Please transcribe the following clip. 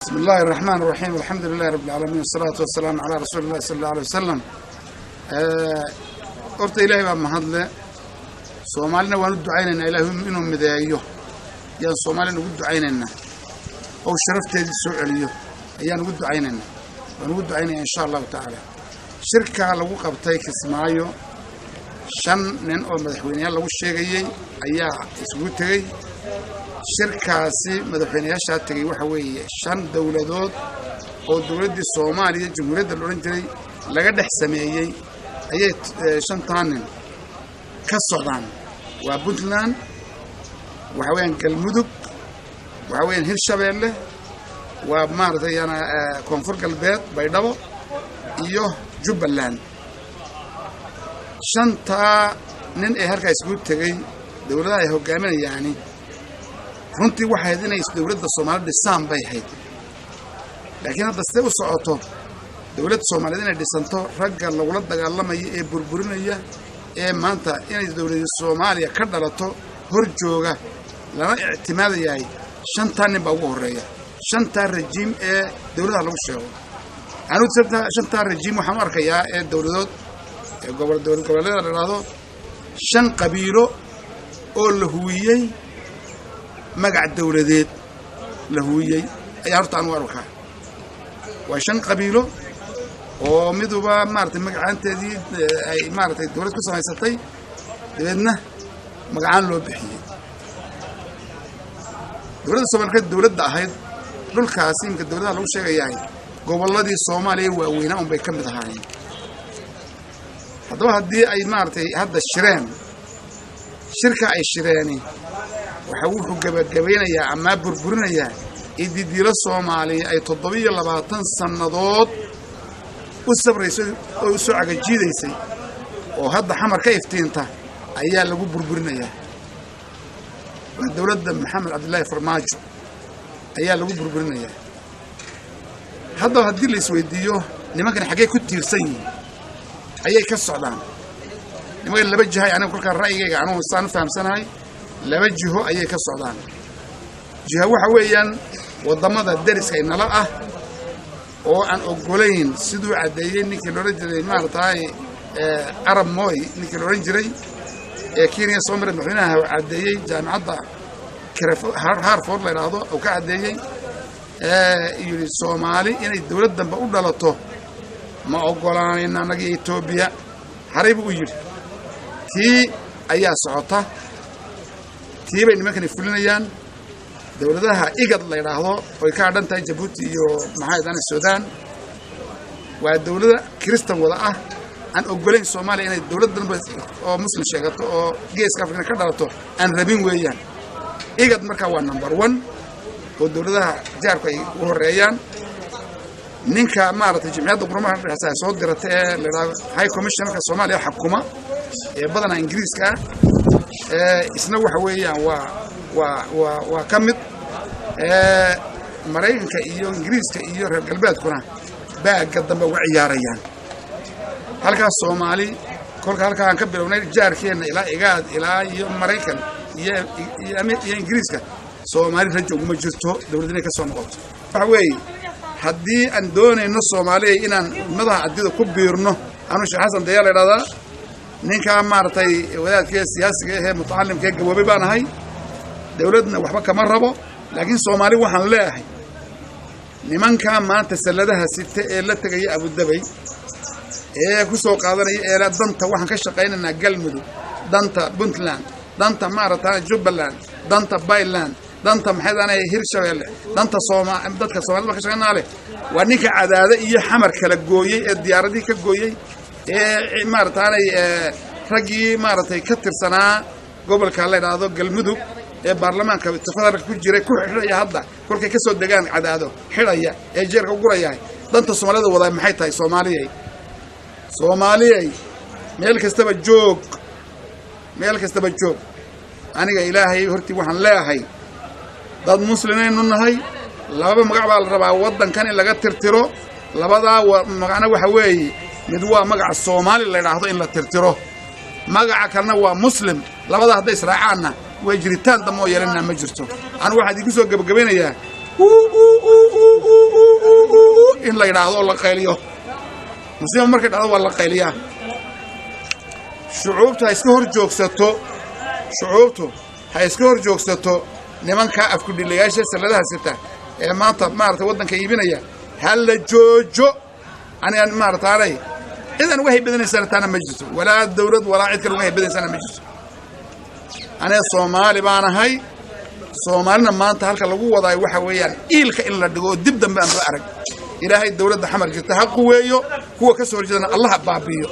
بسم الله الرحمن الرحيم، الحمد لله رب العالمين، والصلاة والسلام على رسول الله صلى الله عليه وسلم. Horta Ilaahay baa mahadle. Soomaalina waan u ducaynaynaa, Ilaahay inuu mideeyo ayaan Soomaalina ugu ducaynaynaa, oo sharafteedii soo celiyo ayaan ugu ducaynaynaa, waan ugu ducaynaya insha Allahu tacaala. Shirkaa lagu qabtay Kismaayo, 5 nin oo madaxweyneyaal lagu sheegayey ayaa isugu tegey shirkaasi. Madaxweyneyaashaa tegey waxa weeye 5 dowladood oo dowladdii Soomaaliya, jamhuuriyadda la odhan jiray, laga dhex sameeyey ayay 5-taa nin ka socdaan. Waa Puntland, waxa weeyaan Galmudug, waxa weeyaan Hirshabeelle, waa maaragtay yana Koonfur Galbeed, Baydhabo iyo Jubbaland. 5-taa nin ee halkaa isugu tegey, dowladaha ay hoggaaminayaani, runtii waxay ahayd inay dowladda Soomaalida dhisaan bay ahayd. Laakiin hadda siday u socoto, dowladda Soomaaliyeed inay dhisanto, ragga lagula dagaalamaya ee burburinaya ee maanta inay dowladda Soomaaliya ka dhalato hor jooga lana ictimaadayahay, 5-taa nin baa ugu horreeya, 5-taa rajiim ee dowladaha lagu sheego. Anugu 5-taa rajiim waxaan u arkayaa ee dowladood ee gobol dowlad goboleeda la idhaahdo 5 qabiilo oo la huwiyey magac dowladeed la huwiyey ayaa horta anugu arkaa. Waa 5 qabiilo oo miduba maaragtay magacaanteedii ay maaragtay dowlad ku samaysatay, dabeedna magacaan loo bixiyey. Dowladda Soomaalikeed, dowladda ahayd dhulkaasi iminka dowladaha lagu sheegayahay, gobolladii Soomaaliya waaweynaa un bay ka mid ahaayeen. Haddaba haddii ay maaragtay hadda shireen, shirka ay shireeni waxa wuxuu gebagabaynayaa amaa burburinayaa ididiilo Soomaaliya ay 27 sannadood u sabraysay oo u soo cagajiidaysay, oo hadda Xamar ka iftiinta ayaa lagu burburinayaa. Waa dowladda Maxamed Cabdillaahi Farmaajo ayaa lagu burburinayaa. Haddaba haddii la isweydiiyo nimankan xaggee ku tiirsan yihiin ayay ka socdaan, nimankan laba jihay, aniga kolkaa ra'yigayga anugu saan u fahamsanahay, laba jiho ayay ka socdaan. Jiha waxa weeyaan waddamada deriska inala ah oo aan oggolayn, siduu caddeeyey ninkii la odhan jiray maaragtay Arab Moy, ninkii la odhan jiray ee Kenya soo maray madaxweynaha, caddeeyey jaamicadda Harford la idhaahdo uu ka caddeeyey, yidhi Soomaali inay dowlad dambe u dhalato ma oggolaanayna annaga Etoobiya, haray buu u yidhi. Tii ayaa socota, tii bay nimankani fulinayaan. Dowladaha IGAD la yidhaahdo oy ka hadhan tahay Jabuuti iyo maxaa dana Suudaan, waa dowlada Kiristan wada ah, aan oggolayn Soomaaliya inay dowlad danba oo Muslim sheegato oo Geeska Afrika ka dhalato aan rabin weeyaan. IGAD markaa waa number 1 oo dowladaha jaarku ay u horreeyaan. Ninka maaragtay Jimciyadda Qurumaha Dhexeysa ay soo dirata ee la yidhahdo High Commissionerka Soomaaliya xukuma ee badanaa Ingiriiska ah, isna waxa weeyaan waa ka mid. Maraykanka iyo Ingiriiska iyo reer galbeedkuna baagga dambe uga ciyaarayaan halkaas Soomaali. Kolka halkaa aan ka bilownay jaarkeenna ilaa IGAD ilaa iyo Maraykan iyo Ingiriiska, Soomaali rajo uguma jirto dowlad inay ka soo noqoto. Waxa weeye haddii aan doonayno Soomaaliya inaan ummadaha addida ku biirno, anu Sheekh Xasan Dayaa la idhahdaa, ninkaa maaragtay wadaadkee siyaasiga ahee mutacalimkee gaboobay baan ahay, dowladna waxba kama rabo. Laakiin Soomaali waxaan leeyahay, nimankaa maanta salladaha sita ee la tegaya Abudabay ee ku soo qaadanaya eela danta waxaan ka shaqaynaynaa Galmudug, danta Puntland, danta maaragta Jubbaland, danta Byland, danta maxay Hirshabeelle, danta Sooma dadka Soomaalida ka shaqaynaa leh, waa ninka Cadaade iyo Xamar kala gooyey ee diyaaradihii ka gooyey ee maaragtaanay raggii maaragtay ka tirsanaa gobolka la idhaahdo Galmudug ee baarlamaanka federaalka ku jiray ku xidhaya, hadda kolkay ka soo degaan Cadaado xidhaya ee jeerka u gurayahay. Danta Soomaalida wadaa maxay tahay? Soomaaliyay, Soomaaliyay, meel kastaba joog, meel kastaba joog, aniga Ilaahay hortii waxaan leeyahay dad muslimaynu nahay. Laba magac baa la rabaa waddankan in laga tirtiro. Labadaa magacna waxa weeye, mid waa magaca Soomaali la idhaahdo in la tirtiro, magaca kalena waa Muslim. Labadaa hadday israacaanna way jiritaan dambe oo yeelanaa ma jirto. Anigu waxaa idinku soo gebagabaynayaa. in la yidhaahdo oo la qayliyo. Musiiba markay dhacdo waa la qayliyaa. Shucuubtu ha iska hor joogsato, shucuubtu ha iska hor joogsato nimankaa afkudhilayaasha salladaha sita ee maanta maarata waddanka iibinaya. Ha la joojo. Anigaan maarataanay cidan uga haybadanaysana taana ma jirto, walaa dawlad walaa cid kale uga haybadanaysana ma jirto. Aniga Soomaali baan ahay. Soomaalina maanta halka lagu wadaayo waxa weeyaan iilka in la dhigo oo dib dambe aan loo arag. Ilaahay dawladda Xamar jirta ha quweeyo, kuwa ka soo horjeedana Allaha baabi'iyo.